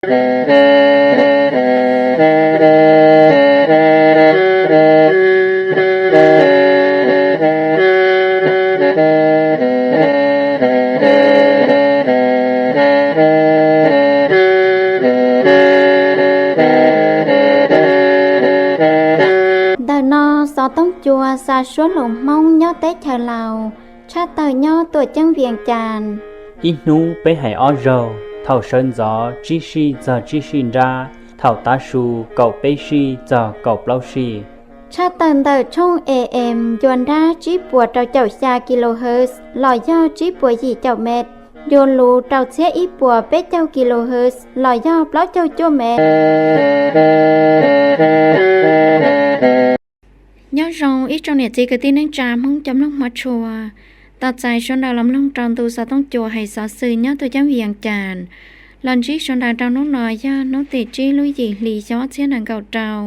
Ntawm no xov tooj cua xa suab lus Hmoob nyob teb chaws Laus, tshaj tawg nyob tuam ceeb Vias Cas. Ib hnub peb hais ob zaug, thaum sawv ntxov tsib sij txog tsib sij nrab, thaum tav su kaum peb sij txog kaum plaub sij. Tshaj tawg ntawm tshooj A M ncua nrab tsib puas rau caum xya kilohertz los yog tsib puas yim caum mev, ncua luv rau txhiab ib puas peb caug kilohertz los yog plaub caug cuaj mev. Nyob zoo ib tsoom niam txiv kwv tij neej tsa Hmoob cov mloog hmov tshua, tos txais sawv daws los mloog rau ntu xov tooj cua hais xov xwm nyob tuam ceeb Vias Cas. Los ntsib sawv daws rau hnub no yog hnub tim tsib lub yim hli xyoo ob txhiab nees nkaum rau,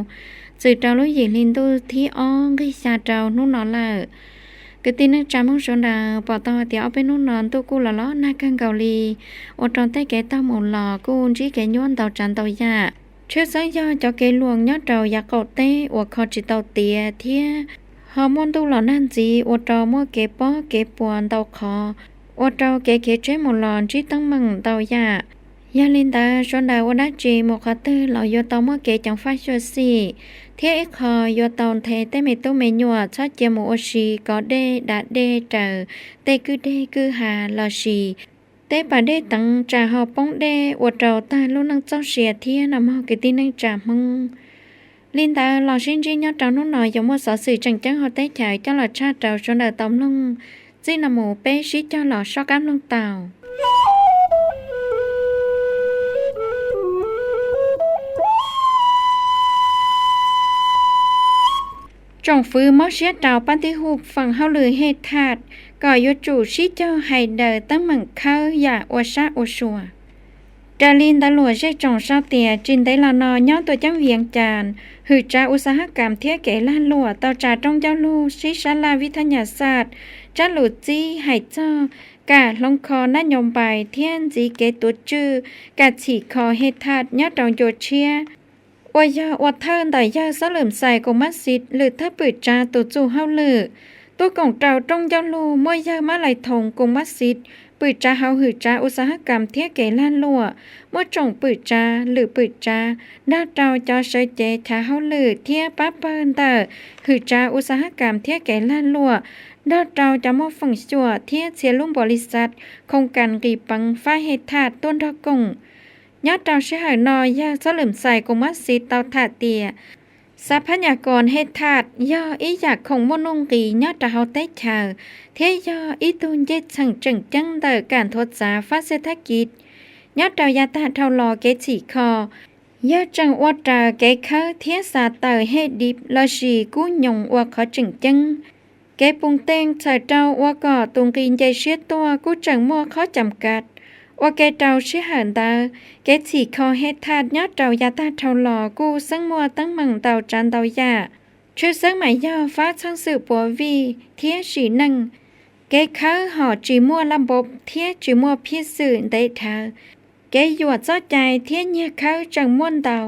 txwm rau lub yim hli ntuj thib ob nqig xya rau hnub no lawm. Kwv tij neej tsa Hmoob sawv daws pom tau hais tias ob peb hnub no ntuj kuj los los nag kawg nkaus li, ua rau tej kev taug mus los kuj ntsib kev nyuaj ntau tsav ntau yam. Tshwj xeeb yog cov kev luam nyob rau yav qaum teb uas kho tsis tau tiav thiab ho muaj ntuj los nag ntxiv ua rau muaj kev pob kev puas ntau qhov, ua rau kev khiav tsheb mus los ntsib teeb meem ntau yam. Yog li ntawd sawv daws ua dab tsi mus qhov twg los yuav tau muaj kev ceev faj xyuam xim, thiab ib qho yuav tau nthe tej me tub me nyuam txhob cia mus ua si kov dej dav dej raws tej kwj deg kwj ha lossis tej pas dej teev tsam ho poob dej ua rau tag lub neej txoj sia thiab no mog kwv tij neej tsa Hmoob. Li ntawd los sib ntsib nyob rau hnub no yuav muaj xov xwm tseem ceeb hauv teb chaws coj los tshaj rau sawv daws tau mloog. Txij no mus peb sib cog los soj qab mloog tau. Tsoom fwv mob siab rau pab tib hu feem hauj lwm hej thaj kom yuav tsum sib cog hais daws teeb meem khawb yam ua sab ua sua. Raws li ntawv luam zej tsoom sau tias tsis ntev los no nyob tuam ceeb Vias Cas, hwm tsav us xas hab kas thiab kev lag luam tau tsa rooj ncauj lug sib sab laj vij thaj nyas xaj tsab lus txib hais txog kam hloov kho nab nyo npais thiab ntxiv kev tuav tswj kam txhim kho hej thaj nyob rau ncua tshiab, uas yog ua thawj ntawm yawg Xob Lwm Xais Koos Mab Xis lwm thawj pwm tsav tus txuj hauj lwm. Tuaj koom rau rooj ncauj lug muaj yawg Mab Lais Thoos Koos Mab Xis, pwm tsav hauv hwm tsav us xas hab kas thiab kev lag luam, muaj tsoom pwm tsav, lwm pwm tsav, nrog rau cov sawv cev chav hauj lwm thiab pab pawg ntawm hwm tsav us xas hab kas thiab kev lag luam, nrog rau cov muaj feem xyuam thiab txhia lub npaum li xav khoos kas nqis peev fab hej thaj tuaj nrog koom. Nyob rau sij hawm no yawg Xob Lwm Xais Koos Mab Xis tau tham tias xab phab nyas kos hej thaj yog ib yam khoom muaj nuj nqis nyob rau hauv teb chaws thiab yog ib tug ncej txheem tseem ceeb ntawm kam nthuav txav fab xej thab kiv. Nyob rau yav tag dhau los kev txhim kho yog tseem ua raws kev khawb thiab xa tawm hej div lossis kub nyoos ua qhov tseem ceeb. Kev pum teej txhawm rau ua kom tus nqi nce siab tuaj kuj tseem muaj qhov cam kav. Ua ke rau sij hawm ntawd, kev txhim kho hej thaj nyob rau yav tag dhau los kuj xeeb muaj teeb meem ntau tsav ntau yam. Tshwj xeeb mas yog fab txheej xwm puav vij thiab sim neej. Kev khawb hom tsis muaj laj npauv thiab tsis muaj phiaj xwm ntev dhawv. Kev yuam txoj cai thiab nyiag khawb tseem muaj ntau.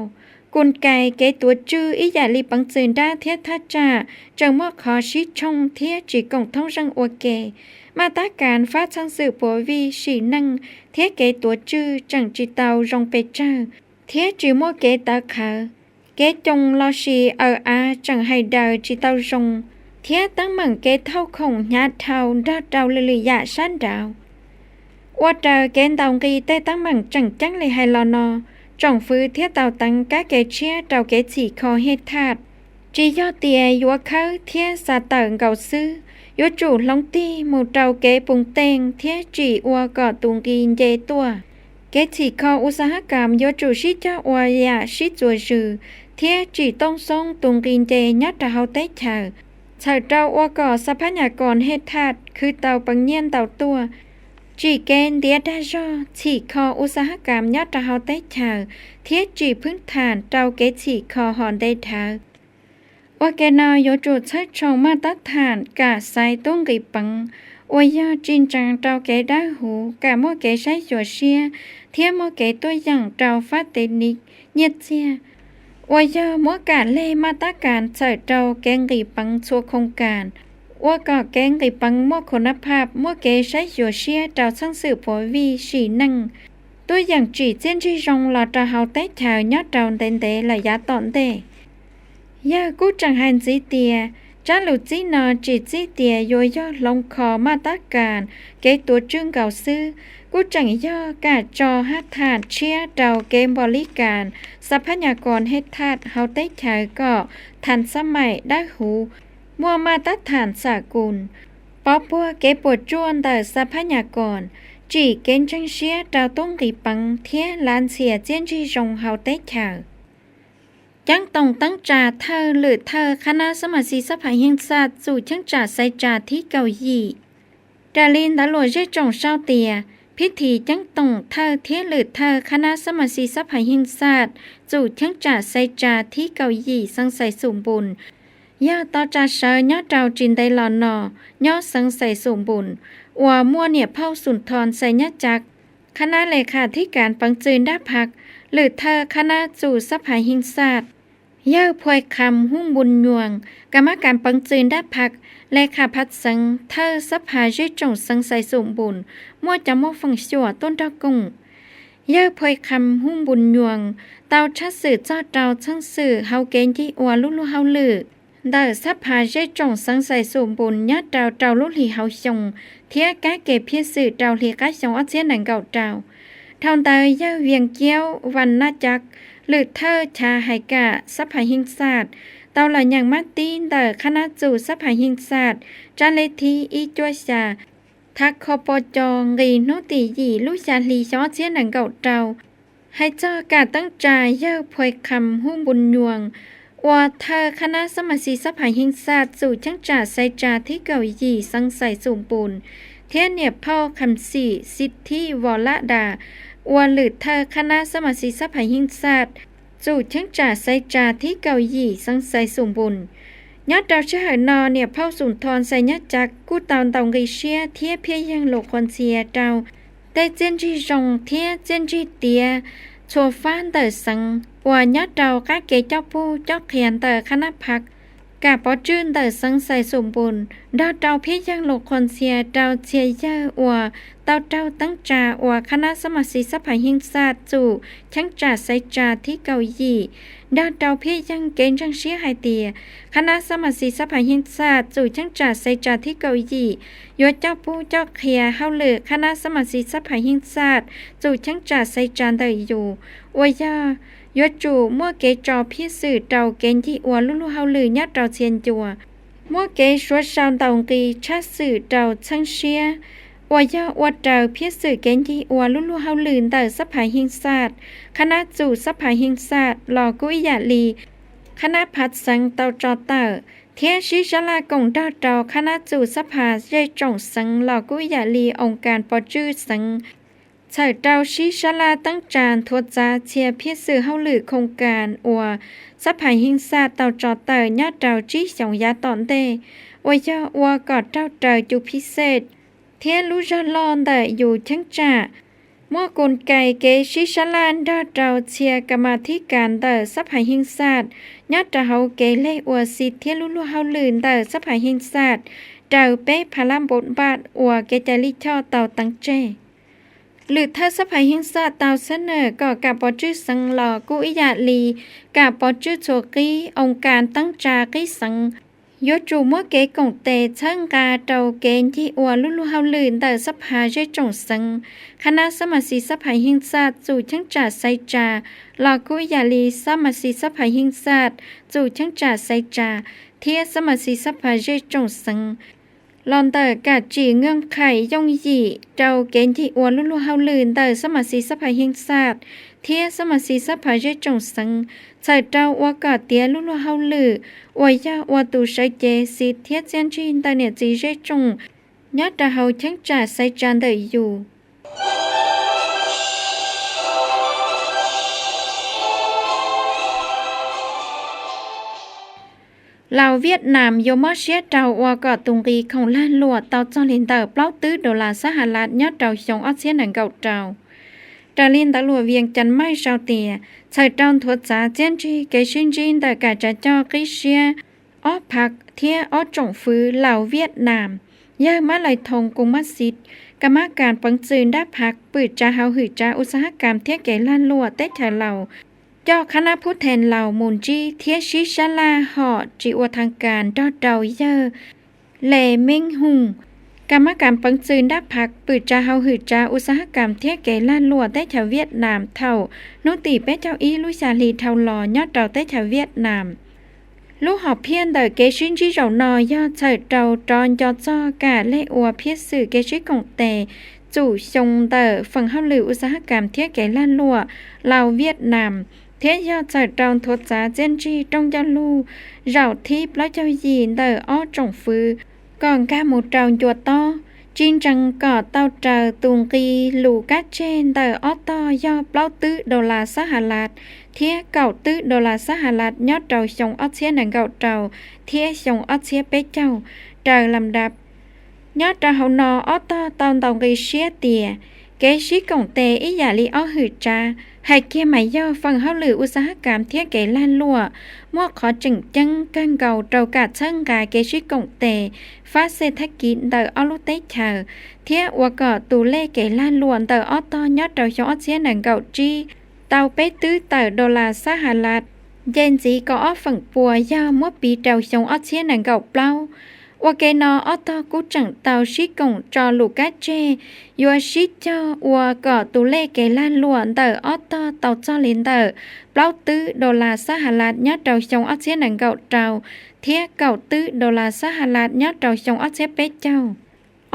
Kus kais kev tuav tswj ib yam li peev txwm nrab thiab thaj tsam tseem muaj qhov sib tshooj thiab tsis koom thoob zeej ua ke. Maj tab kas fab txheej xwm puav vij sim neej thiab kev tuav tswj tseem tsis tau zoo pes tsawg thiab tsis muaj kev tawv qhawv. Kev coo lossis aws av tseem hais daws tsis tau zoo, thiab teeb meem kev thauj khoom hnyav dhau nrog rau lwm lwm yam sab nraud. Ua raws kev ntaus nqi tej teeb meem tseem ceeb li hais los no, tsoom fwv thiaj tau teev kab ke tshiab rau kev txhim kho hej thaj. Tsis yog tias yuav khawb thiab xa tawm nkaus xwb, yuav tsum hloov tig mus rau kev pum teej thiab tsim ua kom tus nqi nce tuaj. Kev txhim kho us xas hab kas yuav tsum sib cog ua yam sib txuas zws thiab tsim tooj xoob tus nqi nce nyob rau hauv teb chaws, txhawm rau ua kom xab phab nyas kos hej thaj khwv tau peev nyiaj ntau tuaj, tsim kev ntiav dag zog txhim kho us xas hab kas nyob rau hauv teb chaws thiab tsim phwb tham rau kev txhim kho hom ntev dhawv. Ua ke no yuav tsum txhawb tshoom maj tab tham kam xaiv tub nqi peev, uas yog tsis ntseev rau kev dawb huv, kam muaj kev saib xyuas siab thiab muaj kev tuaj yeem rau fab tes nis nyiaj txiag, uas yog muab kam leg maj tab kas txhawm rau kev nqis peev txhua khoo kas, ua kom kev nqis peev muaj khunab phaj, muaj kev saib xyuas siab rau txheej xwm puav vij sim neej, tuaj yeem tsim txiaj ntsig zoo los rau hauv teb chaws nyob rau ntev ntev lawm yav tom ntej. Yawg kuj tseem hais ntxiv tias tsab lus txib no tsis txib tias yuav yog hloov kho maj tab kas kev tuav tswj nkaus xwb, kuj tseem yog kam tso hab tham tshiab rau kev npau li kas xab phab nyas kos hej thaj hauv teb chaws kom thas xab maim dawb huv, muaj maj tab tham xam kus, pov puag kev puas tsuaj ntawm xab phab nyas kos, tsim kev ntseeg siab rau tub nqis peev thiab lav ntxhias txiaj ntsig zoo hauv teb chaws. Ceeb toom teeb tsa thawj lwm thawj qhab nab xab mas xis xab phas yeej xaj txum cheeb tsam xaiv tsa thib kaum yim. Raws li ntawv luam zej tsoom sau tias, phib thim ceeb toom thawj thiab lwm thawj qhab nab xab mas xis xab phas yeej xaj txum cheeb tsam xaiv tsa thib kaum yim xeev xais xum npus, yog tau tsa sawv nyob rau tsis ntev los no nyob xeev xais xum npus, uas muaj niam phauj Xum Thos Xais Nyab Cav, qhab nab le khas thib kas peev txwm nrab phaj, lwm thawj qhab nab txum xab phas yeej xaj, yawg Phuai Kham Hub Npus Nyuas, kas mab kas peev txwm nrab phaj, le khas phaj xeev thawj xab phas zej tsoom xeev xais xum npus, muaj cov muaj feem xyuam tuaj nrog koom. Yawg Phuai Kham Hub Npus Nyuas tau tshaj xwm txog rau txheej xwm hauv kev ncig ua lub luag hauj lwm ntawm xab phas zej tsoom xeev xais xum npus nyob rau rau lub hlis hauv xyoo thiab kab ke phiaj xwm rau hli qab xyoo ob txhiab nees nkaum rau. Dhau ntawd yawg Vias Kiaub Vas Naj Cav, lwm thawj chav hais kam xab phas yeej xaj, tau los nyeem mab tib ntawm qhab nab txum xab phas yeej xaj, tsab lej thib ib cuaj xya, thav kho po co nqis hnub tim yim lub xya hli xyoo ob txhiab nees nkaum rau, hais txog kam teeb tsa yawg Phuai Kham Hub Npus Nyuas ua thawj qhab nab xab mas xis xab phas yeej xaj txum cheeb tsam xaiv tsa thib kaum yim xeev xais xum npus, thiab niam phauj Kham Xim Xib Thib Vos Lab Das ua lwm thawj qhab nab xab mas xis xab phas yeej xaj txum cheeb tsam xaiv tsa thib kaum yim xeev xais xum npus. Nyob rau sij hawm no niam phauj Xum Thos Xais Nyab Cav kuj tau ntaus nqi siab thiab phiaj yeeg lus qhuas ntxhias rau tej txiaj ntsig zoo thiab txiaj ntsig tiav txhua fab ntawm xeev uas nyob rau qab ke coj pug coj qhia ntawm qhab nab phaj, kam pov tswj ntawm xeev xais xum npus, nrog rau phiaj yeeg lus qhuas ntxhias rau txhia yawg uas tau raug teeb tsa ua qhab nab xab mas xis xab phas yeej xaj txum cheeb tsam xaiv tsa thib kaum yim, nrog rau phiaj yeeg kev ntseeg siab hais tias qhab nab xab mas xis xab phas yeej xaj txum cheeb tsam xaiv tsa thib kaum yim yuav coj pug coj qhia hauj lwm qhab nab xab mas xis xab phas yeej xaj txum cheeb tsam xaiv tsa ntawm yus, uas yog yuav tsum muaj kev tso phiaj xwm rau kev ncig ua lub luag hauj lwm nyob rau txhia ncua, muaj kev suav sau ntaus nqi tshaj xwm rau txheeb siab, uas yog ua raws phiaj xwm kev ncig ua lub luag hauj lwm ntawm xab phas yeej xaj, qhab nab txum xab phas yeej xaj los kuj ib yam li qhab nab phaj xeev tau tso tawm, thiab sib sab laj koom nrog rau qhab nab txum xab phas zej tsoom xeev los kuj ib yam li oo kas pov tswj xeev, txhawm rau sib sab laj teeb tsa nthuav txav txhia phiaj xwm hauj lwm khoo kas uas xab phas yeej xaj tau tso tawm nyob rau tsib xyoos yav tom ntej, uas yog ua kom raug raws cus phij xej thiab lub zog loj ntawm yus cheeb tsam. Muaj kul kais kev sib sab laj nrog rau txhia kas mas thib kas ntawm xab phas yeej xaj nyob rau hauv kev leg ua xi thiab lub luag hauj lwm ntawm xab phas yeej xaj raws peb phav lab npau npaj uas kev cai lij choj tau teev tseg. Lwm thawj xab phas yeej xaj tau xab nawm kom kam pov tswj xeev los kuj ib yam li kam pov tswj txhua qib oo kas teeb tsa qib xeev, yuav tsum muab kev koom tes txhawb nqa rau kev ncig ua lub luag hauj lwm ntawm xab phas zej tsoom xeev, qhab nab xab mas xis xab phas yeej xaj txum cheeb tsam xaiv tsa los kuj ib yam li xab mas xis xab phas yeej xaj txum cheeb tsam xaiv tsa thiab xab mas xis xab phas zej tsoom xeev. Los ntawm kam tsim nqaj qhaim yooj yim rau kev ncig ua lub luag hauj lwm ntawm xab mas xis xab phas yeej xaj thiab xab mas xis xab phas zej tsoom xeev, txhawm rau ua kom tiav lub luag hauj lwm uas yog ua tus sawv cev xi thiab txiaj ntsig ntawm niam txiv zej tsoom nyob rau hauv cheeb tsam xaiv tsa ntawm yus. Laus Viaj Nam yuav mob siab rau ua kom tus nqi khoom lag luam tau txog li ntawm plaub twb dollar Xab Has Las nyob rau xyoo ob txhiab nees nkaum rau. Raws li ntawv luam Vias Cas Maij sau tias, txhawm rau nthuav txav txiaj ntsig kev sib ntsib ntawm kam tsav coj qib siab ob phab thiab ob tsoom fwv Laus Viaj Nam, yawg Mab Lais Thoo Koo Mab Xij, kam mab kas peev txwm nrab phab pwm tsav hauv hwm tsav us xas hab kam thiab kev lag luam teb chaws Laus, coj qhab nab phub then Laus mus ntsib thiab sib sab laj hom tsis ua thaj kas nrog rau yawg Les Meej Hoos, kam mab kas peev txwm nrab phab pwm tsav hauv hwm tsav us xas hab kam thiab kev lag luam teb chaws Viaj Nam thaum hnub tim peb caug ib lub xya hli dhau los nyob rau teb chaws Viaj Nam. Lub hom phiaj ntawm kev sib ntsib zaum no yog txhawm rau rov nco txog kam lej ua phiaj xwm kev sib koom tes txum xyoo ntawm feem hauj lwm us xas hab kam thiab kev lag luam Laus Viaj Nam, thiab yog txhawm rau nthuav txav txiaj ntsig rooj ncauj lug zaum thib plaub caug yim ntawm ob tsoom fwv kom nkag mus rau ncua tob, tsis ntsees kom tau raws tus nqi lus kab tseg ntawm ob tog yog plaub twb dollar Xab Has Las thiab kaum twb dollar Xab Has Las nyob rau xyoo ob txhiab nees nkaum rau thiab xyoo ob txhiab peb caug raws lam dab. Nyob rau hauv no ob tog tau ntaus nqi siab tias kev sib koom tes ib yam li ob hwm tsav, hais kiag mas yog feem hauj lwm us xas hab kam thiab kev lag luam, muaj qhov tseem ceeb kawg nkaus rau kam txhawb nqa kev sib koom tes fab xej thab kiv ntawm ob lub teb chaws, thiab ua kom tus lej kev lag luam ntawm ob tog nyob rau xyoo ob txhiab nees nkaum tsib tau peb twb tawm dollar Xab Has Las, nce ntxiv kaum ob feem pua yog muab piv rau xyoo ob txhiab nees nkaum plaub. Ua ke no ob tog kuj tseem tau sib koom tso lus kab tseg yuav sib cog ua kom tus lej kev lag luam ntawm ob tog tau txog li ntawm plaub twb dollar Xab Has Las nyob rau xyoo ob txhiab nees nkaum rau thiab kaum twb dollar Xab Has Las nyob rau xyoo ob txhiab peb caug.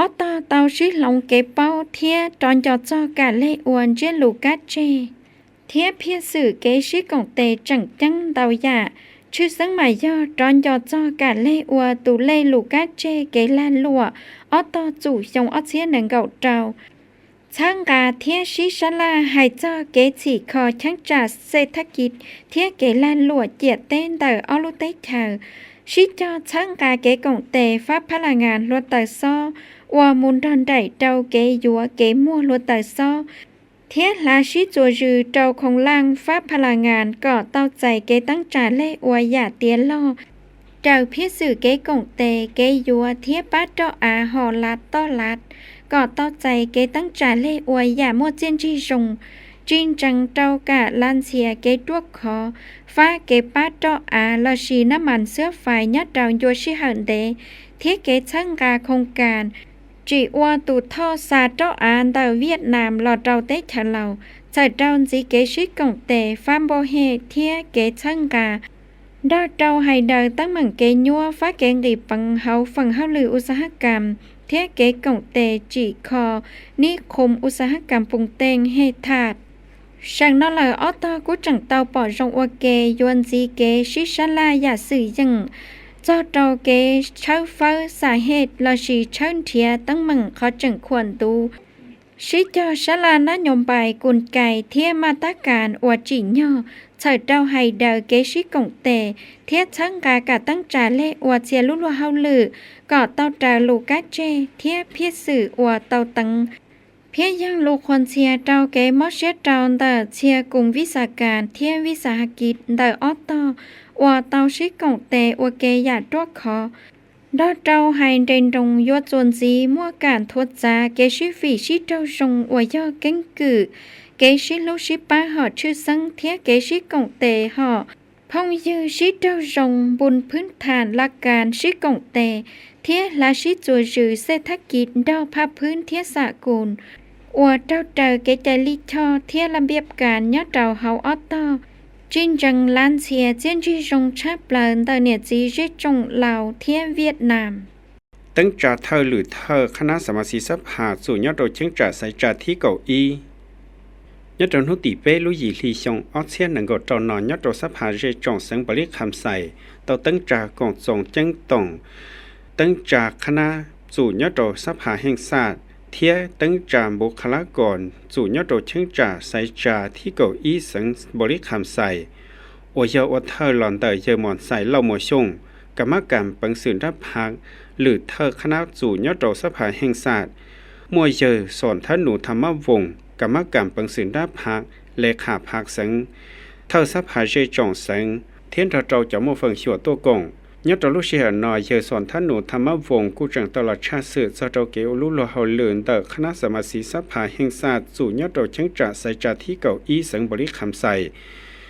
Ob tog tau sib hloov kev paub thiab rov nco txog kam lej ua ntsiab lus kab tseg thiab phiaj xwm kev sib koom tes tseem ceeb ntau yam. Tshwj xeeb mas yog rov nco txog kam lej ua tus lej lus kab tseg kev lag luam ob tog txum xyoo ob txhiab nees nkaum rau, txhawb nqa thiab sib sab laj hais txog kev txhim kho cheeb tsam xej thab kiv thiab kev lag luam ciam teb ntawm ob lub teb chaws, sib cog txhawb nqa kev koom tes fab phab las ngas hluav taws xob uas mus nrog nraim rau kev yuav kev muag hluav taws xob, thiab hla sib txuas zws rau khoom laj fab phab las ngas kom tau txais kev teeb tsam lej ua yam tiav log, raws phiaj xwm kev koom tes kev yuav thiab pab roj av hom lav toj lav kom tau txais kev teeb tsam lej ua yam muaj txiaj ntsig zoo, tsis ntsees rau kam lav ntxhias kev ruaj khov, fab kev pab roj av lossis nab mas xwab fais nyob rau ncua sij hawm ntev, thiab kev txhawb nqa khoom kas tsim ua tus thoj xa roj av ntawm Viaj Nam los rau teb chaws Laus, txhawm rau ntxiv kev sib koom tes fab npauj hem thiab kev txhawb nqa nrog rau hais daws teeb meem kev nyuaj fab kev nqis peev hauv feem hauj lwm us xas hab kam thiab kev koom tes tsim kho nib qhum us xas hab kam pum teej hem thaj. Seem no lawm ob tog kuj tseem tau pom zoo ua ke yuav ntxiv kev sib sab laj yam xwm yeem txog rau kev tshawb fawb xam hem lossis tshawb nrhiav teeb meem qhov tseem khuam ntuv, sib cog sab laj nab nyo npais kus kais thiab maj tab kas uas tsim nyog, txhawm rau hais daws kev sib koom tes thiab txhawb nqa kam teeb tsam lej ua txhia lub luag hauj lwm kom tau raws lus kab tseg thiab phiaj xwm uas tau teev, thiab yeej lus qhuas ntxhias rau kev mob siab rau ntawm txhia koos vij xas kas thiab vij xas has kis ntawm ob tog uas tau sib koom tes ua ke yam ruaj khov, nrog rau hais nres nroos yuav txuas ntxiv muaj kam nthuav txav kev sib fim sib raug zoo uas yog keeb kwm kev sib hlub sib pab hom tshwj xeeb thiab kev sib koom tes hom phooj ywg sib raug zoo npun phwb tham la kas sib koom tes thiab hla sib txuas zws xej thab kis nrog phaj phwb thiab xam kus uas raug raws kev cai lij choj thiab laj npiaj kas nyob rau hauv ob tog, tsis ntsees lav ntxhias txiaj ntsig zoo tshaj plaws ntawm niam txiv zej tsoom Laus thiab Viaj Nam. Teeb tsa thawj lwm thawj qhab nab xam mas xis xab phas txum nyob rau cheeb tsam xaiv tsa thib kaum ib. Nyob rau hnub tim peb lub yim hli xyoo ob txhiab nees nkaum rau no nyob rau xab phas zej tsoom xeev Npaus Lis Kham Xais tau teeb tsa koom txoos ceeb toom teeb tsa qhab nab txum nyob rau xab phas Heej Xaj thiab teeb tsa Npus Kha Lab Kos txum nyob rau cheeb tsam xaiv tsa thib kaum ib xeev Npaus Lis Kham Xais, uas yog ua thawj los ntawm yawg Mos Xais Lauj Mos Xyooj, kam mab kam peev xwm nrab phav, lwm thawj qhab nab txum nyob rau xab phas heej xaj, muaj yawg Xom Thab Nus Tham Mab Voos, kam mab kam peev xwm nrab phav, le kham phav xeev, thawj xab phas zej tsoom xeev, thiab nrog rau cov muaj feem xyuam tuaj koom. Nyob rau lub sij hawm no, yawg Xom Thab Nus Tham Mab Voos kuj tseem tau los tshaj xwm txog rau kev ua lub luag hauj lwm ntawm qhab nab xam mas xiv xab phas heej xaj txum nyob rau cheeb tsam xaiv tsa thib kaum ib xeev Npaus Lis Kham Xais,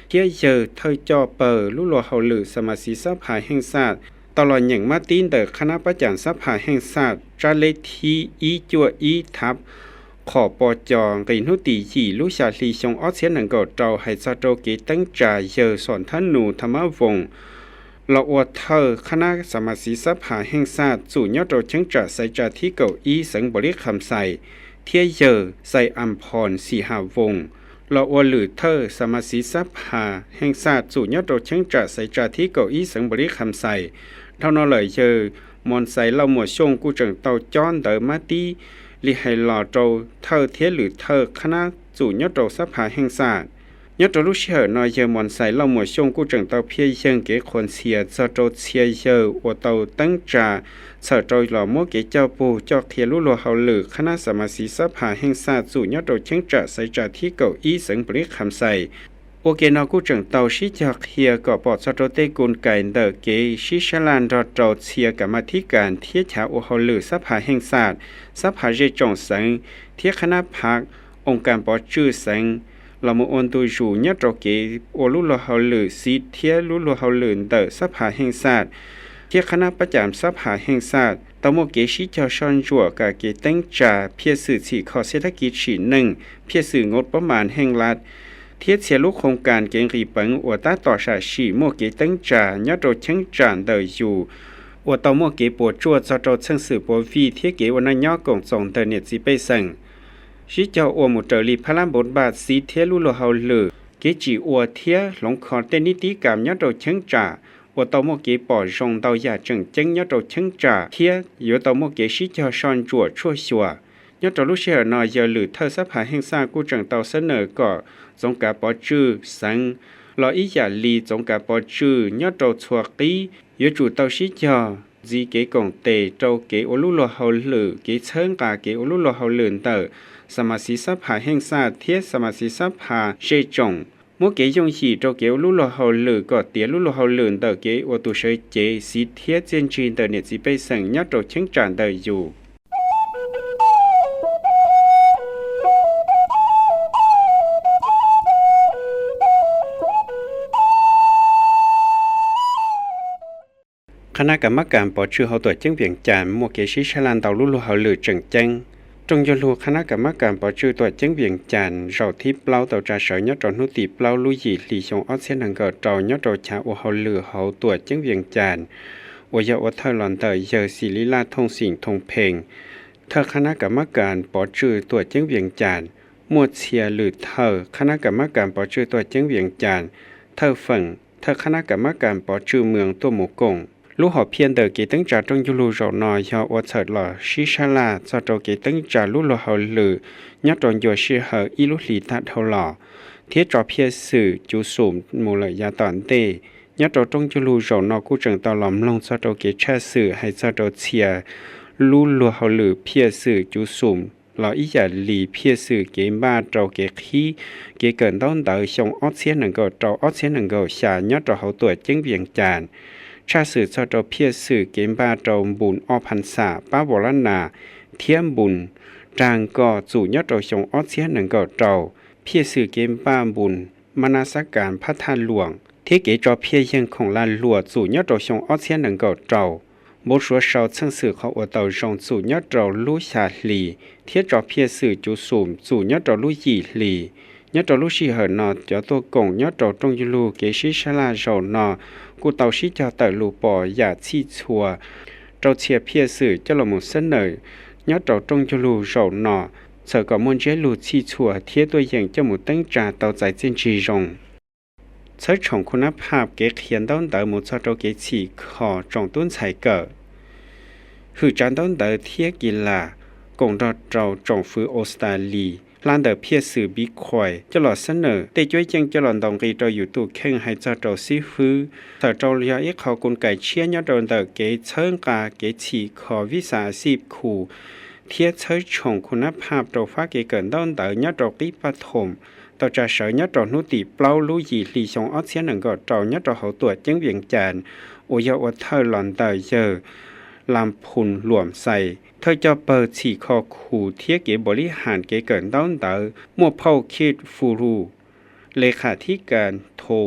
thiab yawg thawj coj pawg lub luag hauj lwm xam mas xiv xab phas heej xaj tau los nyeem mab tib ntawm qhab nab pab cam xab phas heej xaj tsab leb thib ib cuaj ib thab qhom pos cos nqis hnub tim yim lub xya hli xyoo ob txhiab nees nkaum rau hais txog rau kev teeb tsa yawg Xom Thab Nus Tham Mab Voos los ua thawj qhab nab xam mas xiv xab phas heej xaj txum nyob rau cheeb tsam xaiv tsa thib kaum ib xeev Npaus Lis Kham Xais, thiab yawg Xais Am Phos Xim Ham Voos los ua lwm thawj xam mas xiv xab phas heej xaj txum nyob rau cheeb tsam xaiv tsa thib kaum ib xeev Npaus Lis Kham Xais. Dhau no lawm yawg Mos Xais Lauj Muas Xyooj kuj tseem tau cob ntawv mab tib li hais los rau thawj thiab lwm thawj qhab nab txum nyob rau xab phas heej xaj. Nyob rau lub sij hawm no yawg Mos Xais Lauj Muas Xyooj kuj tseem tau phiaj yeeg kev qhuas ntxhias txog rau txhia yawg uas tau teeb tsa txhawm rau los muab kev coj pug coj qhia lub luag hauj lwm qhab nab xam mas xiv xab phas heej xaj txum nyob rau cheeb tsam xaiv tsa thib kaum ib xeev Npaus Lis Kham Xais. Ua ke no kuj tseem tau sib cog qhia kom pom txog rau tej kul kais ntawm kev sib sab laj nrog rau txhia kam mas thib kas thiab chav ua hauj lwm xab phas heej xaj, xab phas zej tsoom xeev, thiab qhab nab phav, oo kas pov tswj xeev los mus ua ntu zus nyob rau kev ua lub luag hauj lwm xiv thiab lub luag hauj lwm ntawm xab phas heej xaj thiab qhab nab pab cam xab phas heej xaj tau muaj kev sib cog soj ntsuam kam kev teeb tsa phiaj xwm txhim kho xiab thab kis tsim neej, phiaj xwm nkaus pob mas heej lat, thiab txhia lub qhoo kas kev nqis peev uas tab tom sam sim muaj kev teeb tsa nyob rau cheeb tsam ntawm yus uas tau muaj kev puas tsuaj txog rau txheej xwm puav vij thiab kev ua neej nyob koom txoos ntawm niam txiv pej xeem. Sib cog ua mus raws li phab lab npau npaj xiv thiab lub luag hauj lwm, kev tsim ua thiab hloov kho tej nib tib kam nyob rau cheeb tsam uas tau muaj kev pom zoo ntau yam tseem ceeb nyob rau cheeb tsam thiab yuav tau muaj kev sib cog soj ntsuam tshuaj xyuas. Nyob rau lub sij hawm no yawg lwm thawj xab phas heej xaj kuj tseem tau xab nawm kom txoov kav pov tswj xeev los ib yam li txoov kav pov tswj nyob rau txhua qib yuav tsum tau sib cog ntxiv kev koom tes rau kev ua lub luag hauj lwm, kev txhawb nqa kev ua lub luag hauj lwm ntawm xam mas xiv xab phas heej xaj thiab xam mas xiv xab phas zej tsoom, muab kev yooj yim rau kev ua lub luag hauj lwm kom tiav lub luag hauj lwm ntawm kev ua tus sawv cev xiv thiab txiaj ntsig ntawm niam txiv pej xeem nyob rau cheeb tsam ntawm yus. Qhab nab kam mab kam pov tswj hauv tuam ceeb Vees Cas muaj kev sib sab laj ntau lub luag hauj lwm tseem ceeb. Rooj ncauj lug qhab nab kam mab kam pov tswj tuam ceeb Vees Cas zaum thib plaub tau tsa sawv nyob rau hnub tim plaub lub yim hli xyoo ob txhiab nees nkaum rau nyob rau chav ua hauj lwm hauv tuam ceeb Vees Cas uas yog ua thawj los ntawm yawg Xim Lis Laj Thooj Xim Thooj Pheej, thawj qhab nab kam mab kam pov tswj tuam ceeb Vees Cas. Muaj txhia lwm thawj qhab nab kam mab kam pov tswj tuam ceeb Vees Cas, thawj feem, thawj qhab nab kam mab kam pov tswj mws tuaj mus koom. Lub hom phiaj ntawm kev teeb tsa rooj ncauj lug zaum no yog ua txhawm los sib sab laj txog rau kev teeb tsa lub luag hauj lwm nyob rau ncua sij hawm ib lub hlis tag dhau los, thiab tso phiaj xwm cuv xum mus lawm yav tom ntej. Nyob rau rooj ncauj lug zaum no kuj tseem tau los mloog txog rau kev tshaj xwm hais txog rau txhia lub luag hauj lwm phiaj xwm cuv xum los ib yam li phiaj xwm kev npaj rau kev qhib kev kawm ntaub ntawv xyoo ob txhiab nees nkaum rau ob txhiab nees nkaum xya nyob rau hauv tuam ceeb Vees Cas, tshaj xwm txog rau phiaj xwm kev npaj rau npus ob phan xam pab vos lab nas thiab npus rag nkoj txum nyob rau xyoo ob txhiab nees nkaum rau, phiaj xwm kev npaj npus mab nab xab kas phab thaj luam thiab kev tso phiaj yeeg khoom lag luam txum nyob rau xyoo ob txhiab nees nkaum rau. Npau suav sau txheej xwm qhov uas tau zoo txum nyob rau lub xya hli thiab tso phiaj xwm cuv xum txum nyob rau lub yim hli. Nyob rau lub sij hawm no cov tuaj koom nyob rau rooj ncauj lug kev sib sab laj zaum no kuj tau sib cog tawm lus pom yam txhij txhua rau txhia phiaj xwm coj los mus xab nawm nyob rau rooj ncauj lug zaum no, txhawm kom muaj ntsiab lus txhij txhua thiab tuaj yeem coj mus teeb tsa tau txais txiaj ntsig zoo. Txhawb tshoom khu nab phaj kev qhia ntaub ntawv mus txog rau kev txhim kho tsoom tub ntxhais kawm. Hwm tsav ntaub ntawv thiab kis las koom nrog rau tsoom fwv Australia hla ntawm phiaj xwm Bitcoin coj los xab nawm tej cuab yeej coj los ntaus nqi rau yus tus kheej hais txog rau xib fwb, txhawm rau yog ib qho kul kais tshiab nyob rau ntawm kev txhawb nqa kev txhim kho vib xas a xij khu thiab txhawb tshoom khu nab phaj rau fab kev kawm ntaub ntawv nyob rau qib paj thoom tau tsa sawv nyob rau hnub tim plaub lub yim hli xyoo ob txhiab nees nkaum rau nyob rau hauv tuam ceeb Vias Cas uas yog ua thawj los ntawm yawg Las Phus Luam Xais, thawj coj pawg txhim kho khu thiab kev npaum li ham kev kawm ntaub ntawv, muaj phauj Kit Fu Lu, le kham thib kas tho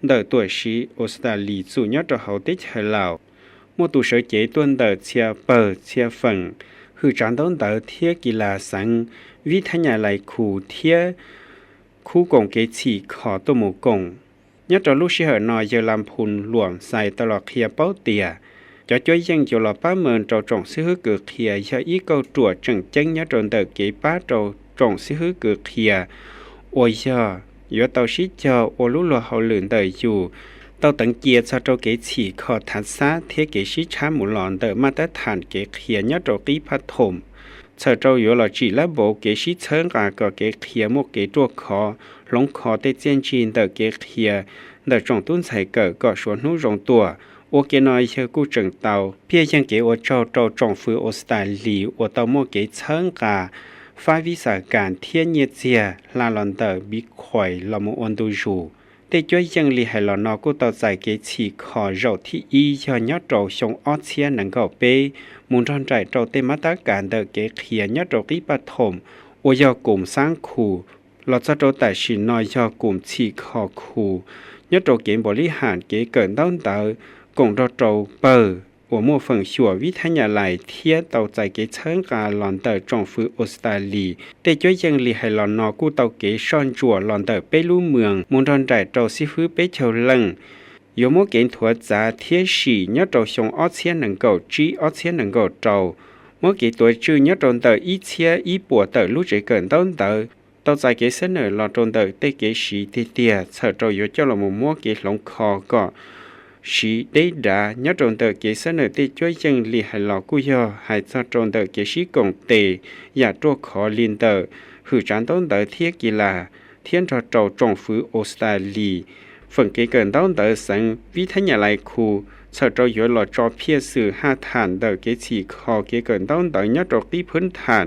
ntawm tuam siv Australia txum nyob rau hauv teb chaws Laus, muaj tus sawv cev tuaj ntawm txhia pawg txhia feem hwm tsav ntaub ntawv thiab kis las xeev, vib thab nyas lais khu thiab khub koom kev txhim kho tuaj mus koom. Nyob rau lub sij hawm no yawg Las Phus Luam Xais tau los qhia paub tias cov cuab yeej yuav los pab mees rau tsoom xib hwb kws qhia yog ib kauj ruam tseem ceeb nyob rau ntawm kev pab rau tsoom xib hwb kws qhia uas yog yuav tau sib cog ua lub luag hauj lwm ntawm yus tau teev cia txog rau kev txhim kho thav xab thiab kev sib tshab mus los ntawm maj tab tham kev qhia nyob rau qib paj thoom, txhawm rau yuav los tsim lab npauv kev sib txhawb nqa kom kev qhia muaj kev ruaj khov, hloov kho tej txiaj ntsig ntawm kev qhia ntawm tsoom tub ntxhais kawm kom suav hnub zoo tuaj. Ua ke no yawg kuj tseem tau piaj yeeg kev ua tsaug rau tsoom fwv Australia uas tau muaj kev txhawb nqa fab vib xas kas thiab nyiaj txiag hla los ntawm Bitcoin los mus ua ntu zus. Tej cuab yeej li hais los no kuj tau txais kev txhim kho zaum thib ib yog nyob rau xyoo ob txhiab nees nkaum peb mus nrog nraim rau tej maj tab kas ntawm kev qhia nyob rau qib paj thoom uas yog koom xab khu los txog rau tam sim no yog koom txhim kho khu nyob rau kev npaum li ham kev kawm ntaub ntawv koom nrog rau pawg uas muaj feem xyuam vib thab nyas lais thiab tau txais kev txhawb nqa los ntawm tsoom fwv Australia. Tej cuab yeej li hais los no kuj tau kev soj ntsuam los ntawm peb lub mws mus nrog nraim rau xib fwb peb caug leej yuav muab kev nthuav txav thiab sim nyob rau xyoo ob txhiab nees nkaum tsib ob txhiab nees nkaum rau, muab kev tuav tswj nyob rau ntawm ib txhiab ib puas tawm lub tsev kawm ntaub ntawv tau txais kev xab nawm los rau ntawm tej kev siv tiag tiag txhawm rau yuav coj los mus muab kev hloov kho kom siv deb dav nyob rau ntawm kev xab nawm tej cuab yeej li hais los kuj yog hais txog rau ntawm kev sib koom tes yam ruaj khov li ntawm hwm tsav ntaub ntawv thiab kis las thiab nrog rau tsoom fwv Australia feem kev kawm ntaub ntawv xeev vib thab nyas lais khu txhawm rau yuav los tso phiaj xwm haj tham ntawm kev txhim kho kev kawm ntaub ntawv nyob rau qib phwb tham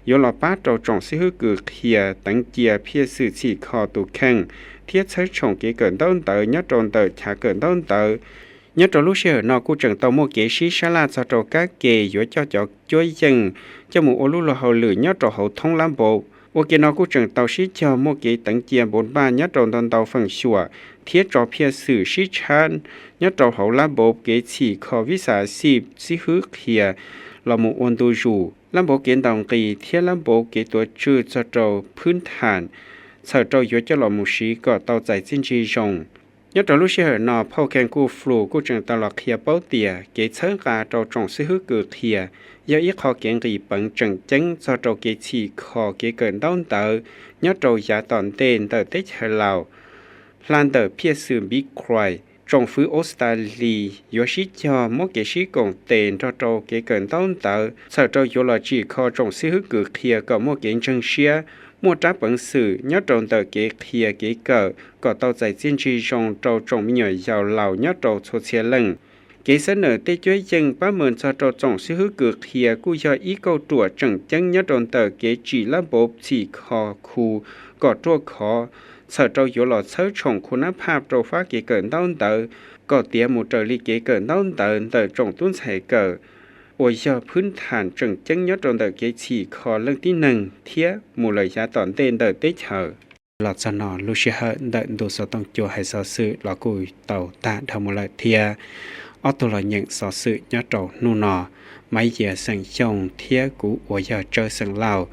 yuav los pab rau tsoom xib hwb kws qhia teev cia phiaj xwm txhim kho tus kheej thiab txhawb tshoom kev kawm ntaub ntawv nyob rau ntawm chav kawm ntaub ntawv. Nyob rau lub sij hawm no kuj tseem tau muaj kev sib sab laj txog rau kab ke yuav coj cov cuab yeej coj mus ua lub luag hauj lwm nyob rau hauv thoob lab npauv. Ua ke no kuj tseem tau sib cog muaj kev teev cia npau npaj nyob rau ntau ntau feem xyuam thiab tso phiaj xwm sib tshab nyob rau hauv lab npauv kev txhim kho vib xas xij xib hwb qhia los mus ua ntu zus, lab npauv kev ntaus nqi thiab lab npauv kev tuav tswj txog rau phwb tham txhawm rau yuav coj los mus siv kom tau txais txiaj ntsig zoo. Nyob rau lub sij hawm no phauj Kees Kuj Flus kuj tseem tau los qhia paub tias kev txhawb nqa rau tsoom xib hwb kws qhia yog ib qho kev nqis peev tseem ceeb txog rau kev txhim kho kev kawm ntaub ntawv nyob rau yav tom ntej ntawm teb chaws Laus hla ntawm phiaj xwm Bitcoin. Tsoom fwv Australia yuav sib cog muab kev sib koom tes nrog rau kev kawm ntaub ntawv txhawm rau yuav los tsim kho tsoom xib hwb kws qhia kom muaj kev ntseeg siab, muaj rab peev xwm nyob rau ntawm kev qhia kev kawm kom tau txais txiaj ntsig zoo rau tsoom me nyuam yaus Laus nyob rau txhua txhia leej. Kev xab nawm tej cuab yeej pab mees txog rau tsoom xib hwb kws qhia kuj yog ib kauj ruam tseem ceeb nyob rau ntawm kev tsim lab npauv txhim kho khu kom ruaj khov, txhawm rau yuav los txhawb tshoom khu nab phaj rau fab kev kawm ntaub ntawv kom tiav mus raws li kev kawm ntaub ntawv ntawm tsoom tub ntxhais kawm uas yog phwb tham tseem ceeb nyob rau ntawm kev txhim kho leej tib neeg thiab mus lawm yav tom ntej ntawm teb chaws. Los txog no lub sij hawm ntawm ntu xov tooj cua hais xov xwm los kuj tau tag dhau mus lawm thiab. Ob tug los nyeem xov xwm nyob rau hnub no, Maiv Yias xeem Xyooj thiab kuv uas yog Tsawb xeem Lauj,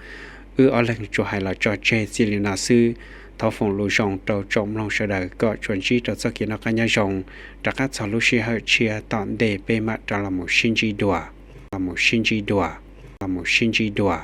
wb ob leeg tsuas hais los tso tseg txij li no xwb. Thov foom lus zoo rau tsoom mloog sawv daws kom tsuas ntsib rau txoj kev noj qab nyob zoo. Rov qab txog lub sij hawm tshiab tom ntej peb mam rov los mus sib ntsib dua, los mus sib ntsib dua, los mus sib ntsib dua.